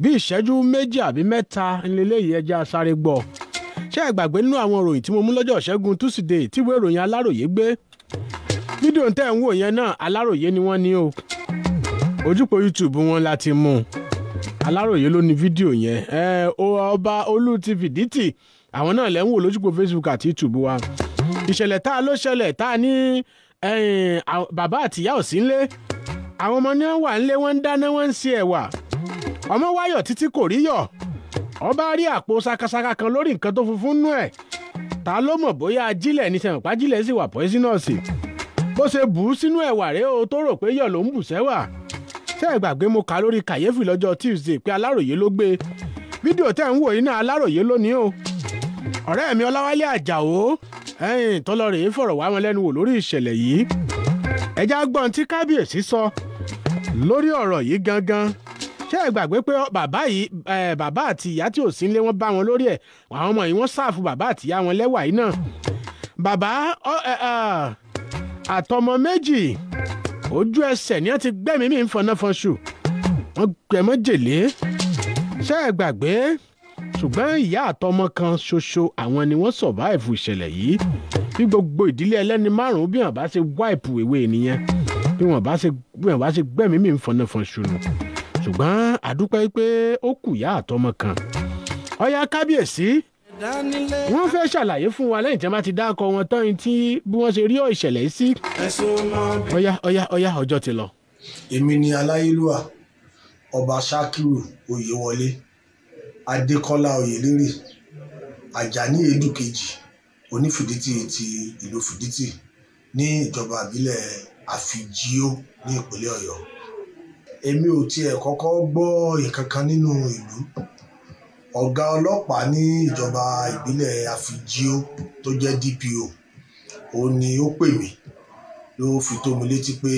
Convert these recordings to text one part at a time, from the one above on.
Bí ìṣẹ́jú 2 àbí 3 ńlẹ́lẹ́yìí ẹja sáré gbọ́. Ṣé ẹ gbàgbé nínú àwọn ìròyìn tí mo mú lọ́jọ́ Ṣẹ́gun Túsídẹ̀ẹ́ tí ìwé ìròyìn Aláròyé gbé? Fídíò tẹ́ ń wò yẹn náà Aláròyé ni wọ́n ní o. Ojúpọ̀ YouTube wọn láti mú un. Aláròyé ló ní fídíò yẹn. Ọba Olú ti Fìdítì àwọn náà lẹ́ ń wò lójúpọ̀ Facebook àti YouTube wa. Ìṣẹ̀lẹ̀ tá a ló ṣẹlẹ̀ tá a ní bàbá àtìyá ò sí ńlé. Àwọn ọmọ ní wọ́n wà ńlé, wọ́n ń dáná, wọ́n ń ṣe ẹ̀wà. Ọmọ wáyọ̀ títí kò rí yọ̀. Ọba rí àpò sakasaka kan lórí nǹkan tó funfun nú ẹ̀. Ta ló mọ̀ bóyá ajílẹ̀ ní sẹ̀wọ̀n pájílẹ̀ sì wà poisonous. Bó ṣe bù ú sínú ẹ̀wà rèé o tó rò pé yọ̀ ló ń bù sẹ́wà. Ṣé ẹ gbàgbé mo kà lórí kàyéfì lọ́jọ́ Tuesday pé Aláròyé ló gbé. Fídíò tẹ́ ń wò yìí náà Aláròyé lónìí o. Ọ̀rẹ́ mi Ọláwálé Àjàó ẹ̀yìn tó lọ rèé fọ̀rọ̀ wá wọn lẹ́nu wò lórí ìṣẹ̀lẹ̀ yìí. Ẹja gbọ́n tí kábíyèsí sọ lórí ọ̀rọ̀ yìí gangan. Ṣé ẹ gbàgbé pé bàbá yìí bàbá àti ìyá tí ò sí nílé wọn bá wọn lórí ẹ̀, àwọn ọmọ yìí wọ́n sáàfù bàbá àti ìyá wọn lẹ́wà yìí náà. Bàbá àtọmọ méjì ojú ẹsẹ̀ ni wọ́n ti gbẹ́mìí mi ń fọnáfọnṣù, wọ́n gbẹmọ́ jèlé. Ṣé ẹ gbàgbé? Ṣùgbọ́n ìyá àtọmọ kan ṣoṣo àwọn ni wọ́n survive ìṣẹ̀lẹ̀ yìí. Bí gbogbo ìdílé ẹlẹ́ni 5 bí wọ́n bá ṣe wáìpù ìwé nìyẹn, bí wọ́n bá ṣe gbẹ́mìí mi ń fọnáfọnṣù nù. Ṣùgbọ́n àdúpẹ́ pé ó kù ìyá àtọmọ kan. Ọ̀yá kábíyèsí wọ́n fẹ́ ṣàlàyé fún wa lẹ́yìn tí wọ́n bá ti dákọ̀ wọn tán tí bí wọ́n ṣe rí ìṣẹ̀lẹ̀ yìí sí. Ọ̀yá ọ̀yá ọ̀yá ọjọ́ ti lọ. Èmi ni aláyélúwà Ọba Ṣakiru Oyèwọlé Adékọ́lá Oyèlérè Àjàní Èédú-Kejì Onífìdítì ti ìlú Fìdítì ní ìjọba ìbílẹ̀ Àfìjíò ní ìpínlẹ̀ Ọ̀yọ́. Èmi ò tiẹ̀ kọ́kọ́ gbọ́ nǹkan kan nínú ìlú. Ọ̀gá ọlọ́pàá ní ìjọba ìbílẹ̀ Àfìjíò tó jẹ́ DPO òun ni ó pè mí ló fi tó mi létí pé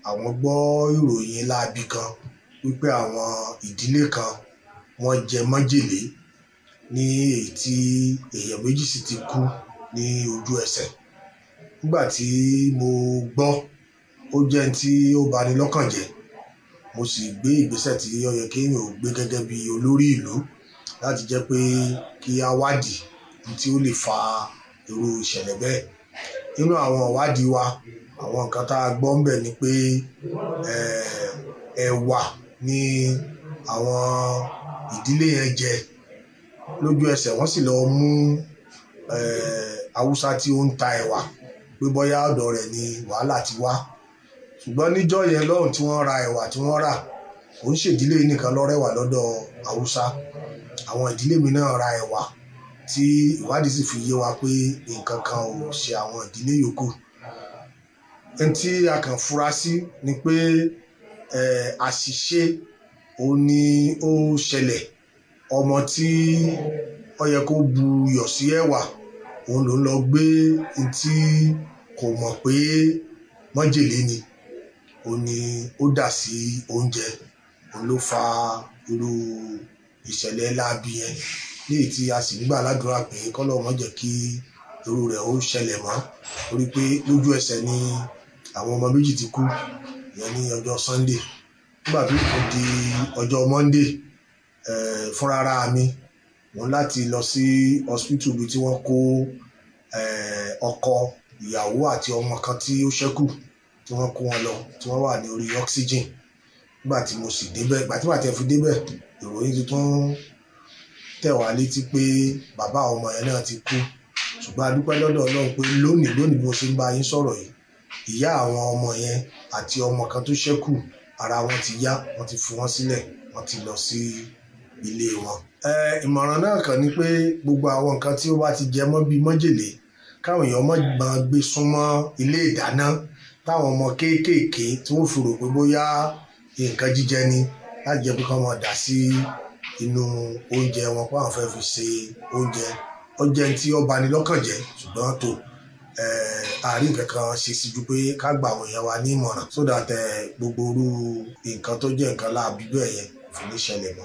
àwọn gbọ́ ìròyìn láabi kan wípé àwọn ìdílé kan wọ́n jẹ májèlé ní èyí tí èèyàn méjì sì ti kú ní ojú ẹsẹ̀. Nígbà tí mo gbọ́, ó jẹ́ ohun tí ó bani lọ́kàn jẹ́. Mo sì gbé ìgbésẹ̀ tí ó yẹ kéèyàn ó gbé gẹ́gẹ́ bí olórí ìlú láti jẹ́ pé kí á wádìí ohun tí ó lè fa irú ìṣẹ̀lẹ̀ bẹ́ẹ̀. Nínú àwọn ìwádìí wa, àwọn nǹkan tá a gbọ́ ńbẹ̀ ni pé ẹ̀wà ni àwọn ìdílé yẹn jẹ lójú ẹsẹ̀. Wọ́n sì lọ mú Haúsá tí ó ń ta ẹ̀wà pé bóyá ọ̀dọ̀ rẹ̀ ni wàhálà ti wá. Ṣùgbọ́n níjọ́ yẹn lọ́hùn tí wọ́n ra ẹ̀wà tí wọ́n rà, kò ń ṣèdílé nìkan ló rẹwà lọ́dọ̀ Haúsá. Àwọn ìdílé mi náà ra ẹ̀wà tí ìwádìí sì fi yé wa pé nǹkan kan ò ṣe àwọn ìdílé yòókù. Ohun tí a kàn fura sí ni pé àṣìṣe òun ni ó ṣẹlẹ̀. Ọmọ tí ó yẹ kó bu iyọ̀ sí ẹ̀wà òun ló ń lọ gbé ohun tí kò mọ̀ pé májèlé ni, òun ni ó dà sí oúnjẹ, òun ló fa irú ìṣẹ̀lẹ̀ láabi yẹn. Ní èyí tí a sì ń gbà ládùúrà pé k'Ọlọ́run má jẹ́ kí irú rẹ̀ ó ṣẹlẹ̀ mọ́, torí pé lójú ẹsẹ̀ ni àwọn ọmọ méjì ti kú ìyẹn ní ọjọ́ Sunday. Nígbà tó kù di ọjọ́ Monday, fúnra mi mo ní láti lọ sí hospital ibi tí wọ́n kó ọkọ ìyàwó àti ọmọ kan tí ó ṣẹ́kù tí wọ́n kó wọn lọ, tí wọ́n wà ní orí oxygen. Nígbà tí mo sì débẹ̀, ìgbà tí màá tẹ̀ fi débẹ̀, ìròyìn tuntun tẹ̀ wá létí pé bàbá ọmọ yẹn náà ti kú. Ṣùgbọ́n a dúpẹ́ lọ́dọ̀ Ọlọ́run pé lónìí lónìí bí mo ṣe ń bá yín sọ̀rọ̀ yìí, ìyá àwọn ọmọ yẹn àti ọmọ kan tó ṣẹ́kù ara wọn ti yá, wọ́n ti fi wọ́n sílẹ̀, wọ́n ti lọ sí ilé wọn. Ìmọ̀ràn náà kàn ní pé gbogbo àwọn nǹkan tí ó bá ti jẹ mọ́ bíi májèlé káwọn èèyàn má máa gbé súnmọ́ ilé ìdáná, táwọn ọmọ kéékèèké tí wọ́n fi rò pé bóyá nǹkan jíjẹ ni láti jẹ́ pé kí wọ́n máa dà sí inú oúnjẹ wọn pé àwọn fẹ́ fi ṣe oúnjẹ. Ó jẹ́ ohun tí ó bani lọ́kàn jẹ́, ṣùgbọ́n tó àárín nǹkan kan ṣe sí ju pé ká gba àwọn èèyàn wa ní ìmọ̀ràn so that gbogbo irú nǹkan tó jẹ́ nǹkan láabi bẹ́ẹ̀ yẹn kò fi ní ṣẹlẹ̀ mọ́.